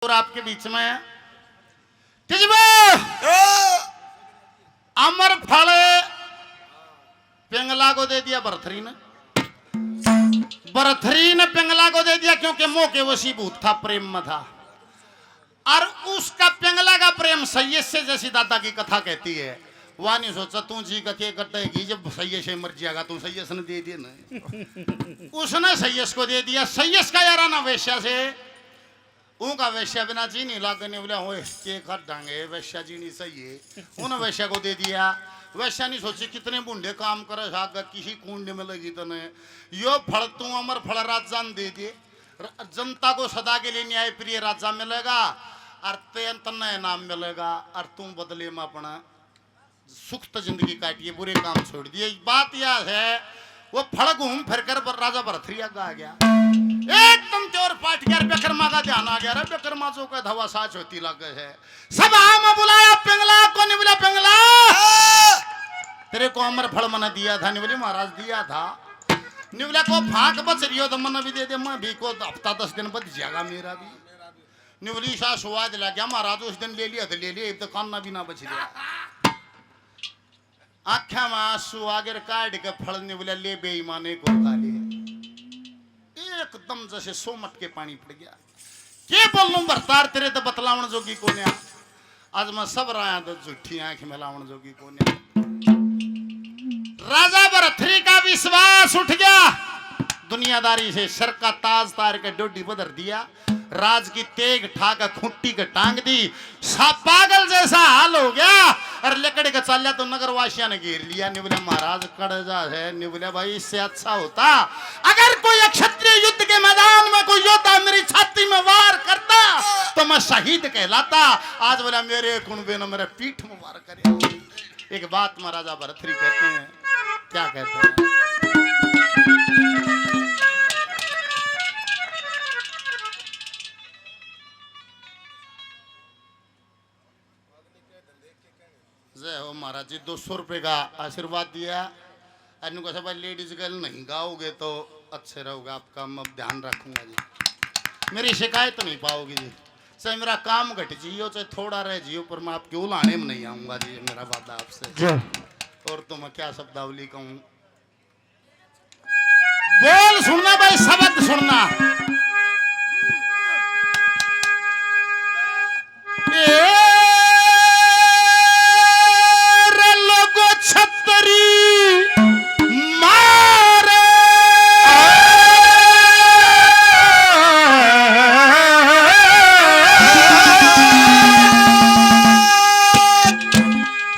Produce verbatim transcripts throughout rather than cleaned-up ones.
और आपके बीच में किजबो अमर फल पिंगला को दे दिया भरथरी ने। भरथरी ने पिंगला को दे दिया, क्योंकि मोह के वशीभूत था, प्रेम में था। और उसका पिंगला का प्रेम सैयद से, जैसी दादा की कथा कहती है, वह नहीं सोचा तू जी का के कटेगी, जब सैयद से मर जाएगा तू सैयद ने दे दिए ना। उसने सैयद को दे दिया। सैयद का यारा ना वैश्या से, उनका वैश्या बिना जी नहीं लागे। ने बोला, ओए, के कर देंगे, वैश्या जी नहीं सही है। उन्हें वैश्या को दे दिया। वैश्या नहीं सोची कितने भूंडे काम करे, आगे किसी कुंड में लगी तने। यो फल तू अमर फल राजा ने दे दे। र-, जनता को सदा के लिए न्याय प्रिय राजा मिलेगा और ते तन्ने इनाम मिलेगा और तू बदले में अपना सुख तो जिंदगी काटिए, बुरे काम छोड़ दिए। बात यह है, वो फल घूम फिर कर बर-, राजा भरथरी आगे आ गया। एकदम त्योर पाट गया, बिक्रमा का ध्यान आ गया। रे बिक्रमा जो कह धवा साच होती लग है। सभा में बुलाया पिंगला को, निवला पिंगला, तेरे को अमर फल मैंने दिया था। निवली महाराज दिया था। निवला को फाक बच रही हो तो मैंने भी दे दे, मैं भी को हफ्ता दस दिन बच जाएगा मेरा भी। निवली सा स्वाद लग गया महाराज, उस दिन ले लिया तो ले लिया, अब तो कान्ना भी ना बच गया। आँख्या में आंसू आगे काट के फल निवला, ले बेईमाने को खा ले। एकदम जैसे सोमट के पानी पड़ गया। के बोलूं भरतार, तेरे तो बतलावण जोगी कोन्या। आज मैं सब राया तो झूठी आंख मिलावण जोगी कोन्या। राजा भरथरी का विश्वास उठ गया। दुनियादारी से सर का ताज तार के डोडी बदर दिया। राज की तेग ठा के खूंटी के टांग दी। सा पागल जैसा हाल हो गया। और लकड़ के चाल्या तो नगरवासियों ने घेर लिया। निवले महाराज कड़जा है। निवले भाई, इससे अच्छा होता अगर कोई क्षत्रिय युद्ध के मैदान में कोई योद्धा मेरी छाती में वार करता तो मैं शहीद कहलाता। आज बोला मेरे कुणबे ने मेरे पीठ में वार करे। एक बात महाराजा भरथरी कहते हैं, क्या कहते हैं? जय हो महाराज जी, दो सौ रुपये का आशीर्वाद दिया। अनु का सब लेडीज गर्ल नहीं गाओगे तो अच्छे रहोगे, आपका मैं ध्यान रखूंगा जी। मेरी शिकायत नहीं पाओगी जी, चाहे मेरा काम घट जियो, चाहे थोड़ा रह जियो, पर मैं आपके उलाने में नहीं आऊंगा जी, मेरा वादा आपसे। जय। और तो मैं क्या शब्दावली कहूँ, बोल सुनना भाई, शब्द सुनना। ए रे लोगो छतरी मारे।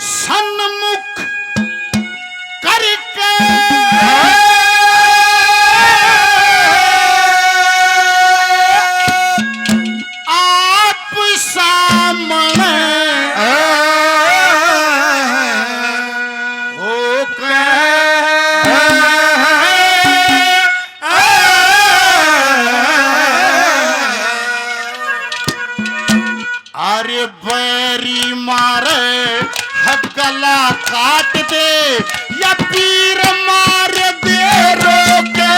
सन्मुख करके आप सामने होके अरे बैरी मारे है गला काट दे, या पीर मार दे रोके।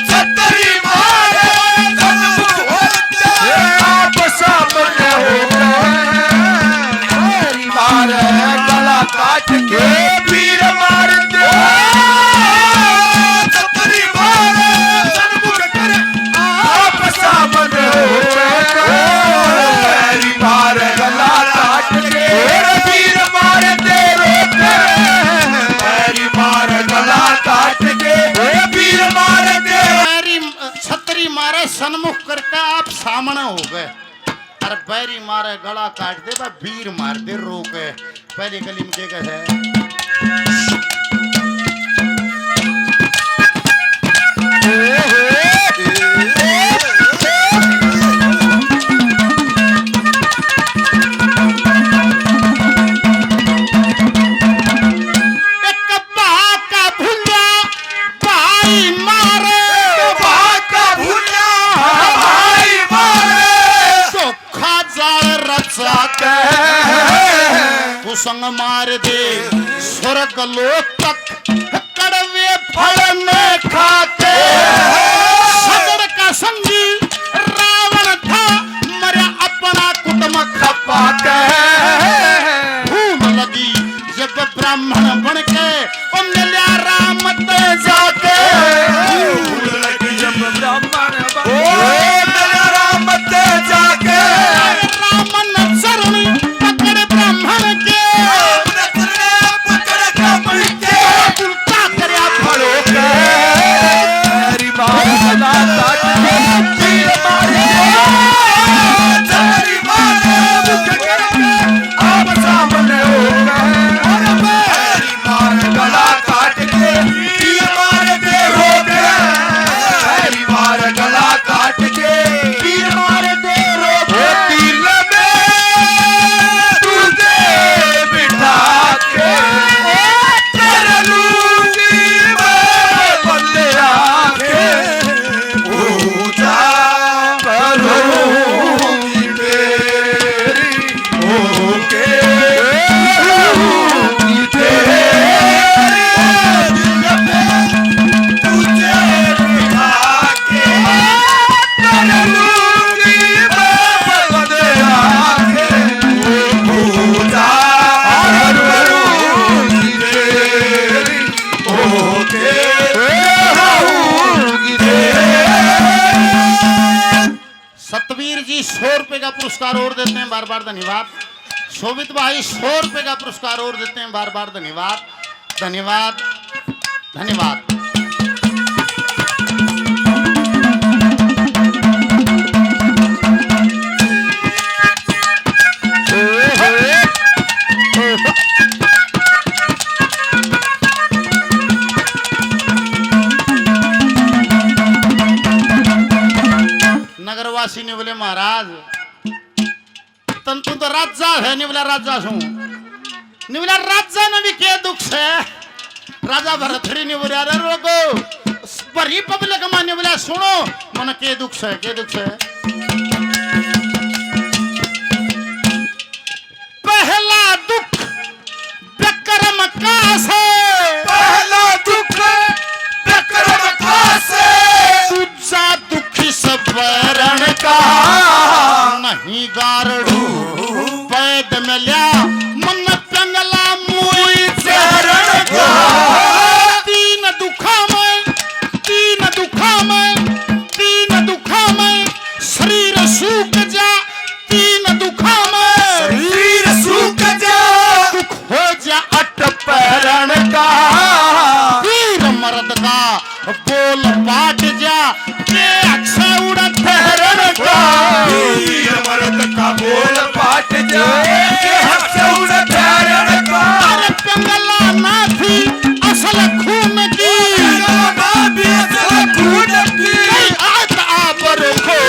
छतरी मारे सन्मुख होके आप सामने होके। बैरी मारे गला काट के पीर मार दे। छतरी मारे सन्मुख कर आप सामने हो जाए। बैरी मार गला काट के, पीर मार दे रोके। बैरी मार गला काट के, पीर मार दे। बैरी छतरी मारे सन्मुख करके आप सामने हो गए। अरे बैरी मारे गला काट दे, बा वीर मार दे रोके। पहली कली में के कहे? एक बा का भुला भाई मारे, बा का भुला भाई मारे। खा जाल रचा के तू संग मार दे स्वर्ग लोक तक, कड़वे फल ने खा के। सगड़ का संगी रावण था, वीर जी सौ रुपए का पुरस्कार और देते हैं, बार बार धन्यवाद। शोभित भाई सौ रुपए का पुरस्कार और देते हैं, बार बार धन्यवाद, धन्यवाद, धन्यवाद। नगरवासी ने बोले, महाराज, तन तू तो राजा है, निवला राजा सू। निवला राजा ने भी के दुख से? राजा भरथरी ने बोला, अरे रोगो, भरी पब्लिक में निवला, सुनो, मन के दुख से, के दुख से? पहला दुख विक्रम का से। पहला दुख विक्रम का से। दूजा दुख इस बैरण का। नहीं गारड़ू पैद मिल्या, मन पिंगला मुई चरण का। तीन दुखा में, तीन दुखा में, तीन दुखा में शरीर सूख जा। तीन दुखा में शरीर सूख जा। दुख हो जा अट पैरण का। वीर मर्द का बोल पाट जा, के अक्षय उड़ ठहरण का। वीर मर्द का बोल पाट जा, के अक्षय उड़ ठहरण का। अरे पिंगला ना थी असल खून की। पिंगला ना भी असल खून की। नहीं आत आप रखो।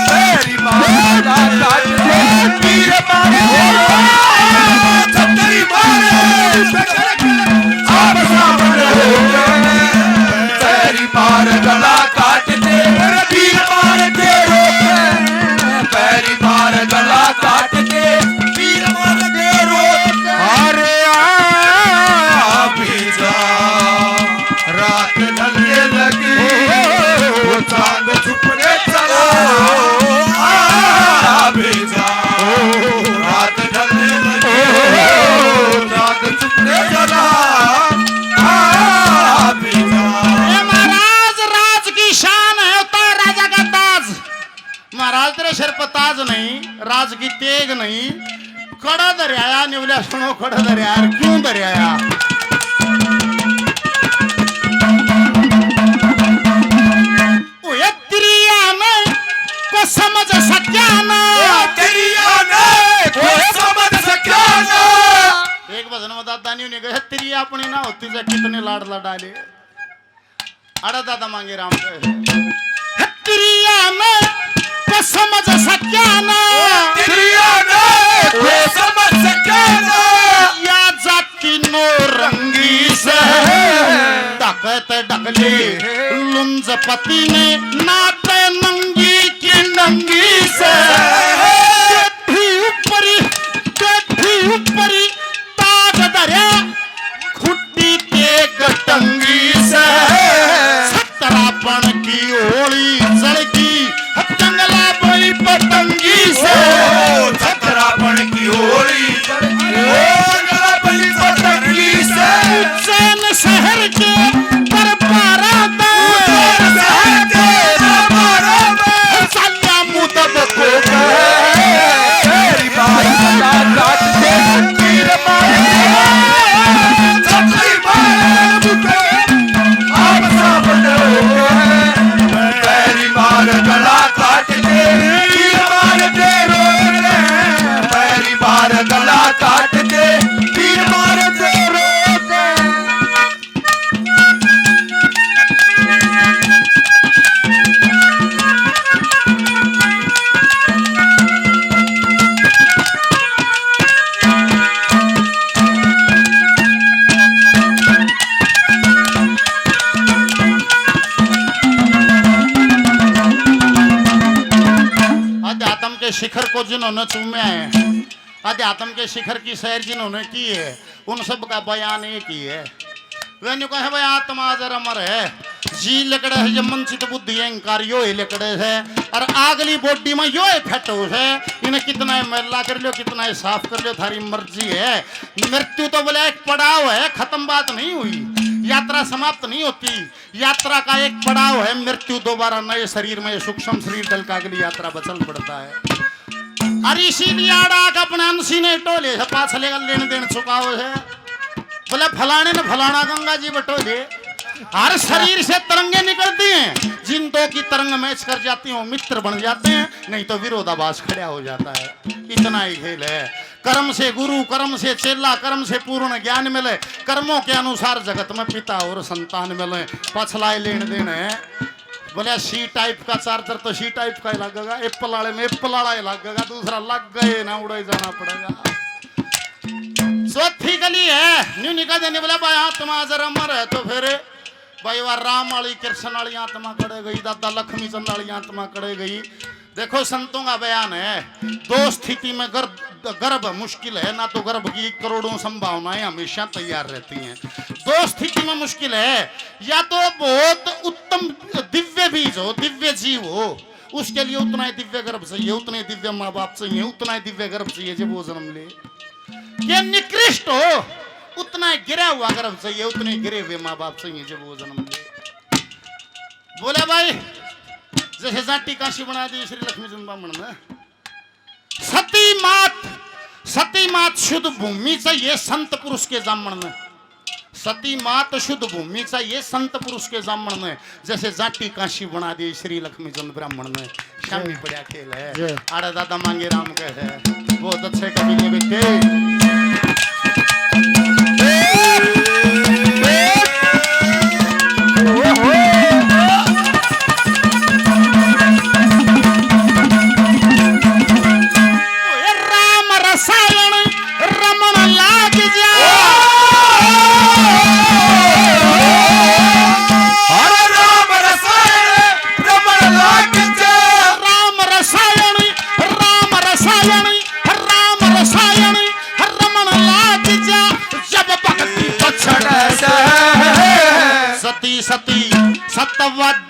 तेरी माँ का काट दे, वीर मारे। तेरी मारे। आप सामने हो गए। तेरी मार गला काट दे, तीर मार के रोक। तेरी मार गला काट दे, तीर मार के रोक। अरे आ भी जा, रात ढलने लगी, वो चांद छुपने चला। आ भी जा, रात ढलने लगी, वो चांद छुपने चला। आ भी जा। ये महाराज, राज की शान है, उतार राजा का ताज। महाराज तेरे सिर पर ताज नहीं, राज की तेग नहीं। कड़ा धरया, निवल्या सुनो, कड़ा धरया, क्यों धरया? ओए तिरिया ने को समझ सक्या ना। ओ तिरिया ने को समझ सक्या ना। एक भजन में दादा नहीं उन्हें कहे, तिरिया अपनी ना होती जा, कितने लाड लड़ा ले। अरे दादा मांगे राम के। तिरिया ने को समझ सक्या ना। ओ तिरिया ने को समझ सक्या ना। या जाति नौ रंगी से। डकैत डकली लुंजपति ने नाते नंगी की नंगी से। बैठी ऊपरी, बैठी ऊपरी ताज धरया, खुट्टी तेग टंगी से। छतरापन की होली जलगी, जंगला बड़ी पतंगी से। ओ, छतरापन की होली जलगी, ओ, जंगला बड़ी पतंगी से। उज्जैन शहर के दरबारा में, उज्जैन शहर के दरबारा में, सालिया मुदब को तेरी मार गला काट दे, तीर मार दे, छतरी मार दे, आप सामने हो गए। तेरी मार गला काट दे, तीर मार दे, रोक ले। तेरी मार गला काट दे, तीर मार दे, रोक ले। अध्यात्म के शिखर को जिन्होंने चूमे हैं, अध्यात्म के शिखर की सैर जिन्होंने की है, उन सब का बयान एक ही है। वे न्यू कहे, भाई, आत्मा अजर अमर है, जी लिकड़े है, ये मन चित बुद्धि अहंकार यो ही लिकड़े है, और आगली बॉडी में यो ही फिट हो है। इन्हें कितना ही मैला कर लियो, कितना ही साफ कर लियो, थारी मर्जी है। मृत्यु तो बोले एक पड़ाव है, खत्म बात नहीं हुई। यात्रा समाप्त नहीं होती। यात्रा का एक पड़ाव है मृत्यु। दोबारा नए शरीर में, सूक्ष्म शरीर ढल का अगली यात्रा पर चल पड़ता है। और इसीलिए आड़ा के अपने अंसी ने टोले है, पाछले का लेन देन चुकाओ है। बोले, फलाने ने फलाना गंगा जी बटोले। हर शरीर से तरंगे निकलती हैं, जिन दो की तरंग मैच कर जाती हैं, वो मित्र बन जाते हैं, नहीं तो विरोधाभास खड़ा हो जाता है। इतना ही खेल है। कर्म से गुरु, कर्म से चेला, कर्म से पूर्ण ज्ञान मिले, कर्मों के अनुसार जगत में पिता और संतान मिले। पछलाए लेन देन है। बोले, सी टाइप का चार्जर तो सी टाइप का ही लगेगा, एप्पल वाले में एप्पल वाला ही लगेगा, दूसरा लग गए ना उड़े जाना पड़ेगा। चौथी गली है, न्यू निकल देने। बोले, भाई, आत्मा जरा मर है तो फिर भाई, वह राम वाली, कृष्ण वाली आत्मा कड़े गई, दादा लक्ष्मी चंद वाली आत्मा कड़े गई। देखो, संतों का बयान है, दो स्थिति में गर्भ, गर्भ मुश्किल है, ना तो गर्भ की करोड़ों संभावनाएं हमेशा तैयार रहती हैं। दो स्थिति में मुश्किल है, या तो बहुत उत्तम दिव्य बीज हो, दिव्य जीव हो, उसके लिए उतना ही दिव्य गर्भ चाहिए, उतने ही दिव्य माँ बाप चाहिए, उतना ही दिव्य गर्भ चाहिए जब वो जन्म ले। ये निकृष्ट हो, उतना ही गिरा हुआ गर्भ चाहिए, उतने गिरे हुए माँ बाप चाहिए जब वो जन्म ले। बोला भाई, जैसे जाटी काशी बना दी श्री लक्ष्मी चंद ब्राह्मण ने। सती मात, सती मात शुद्ध भूमि चाहिए संत पुरुष के जामण में। सती मात शुद्ध भूमि चाहिए संत पुरुष के जामण में। जैसे जाटी काशी बना दी श्री लक्ष्मी चंद ब्राह्मण ने। शामी पड़या खेल है। जय। आड़ा दादा मांगे राम के है। बहुत अच्छे कवि ने बेटे। ओए राम रसायन रमण लाग जा। अरे राम रसायन रमण लाग जा। राम रसायन, राम रसायन, राम रसायन रमण लाग जा। जब भक्ति पछड़ से सती सती सतवद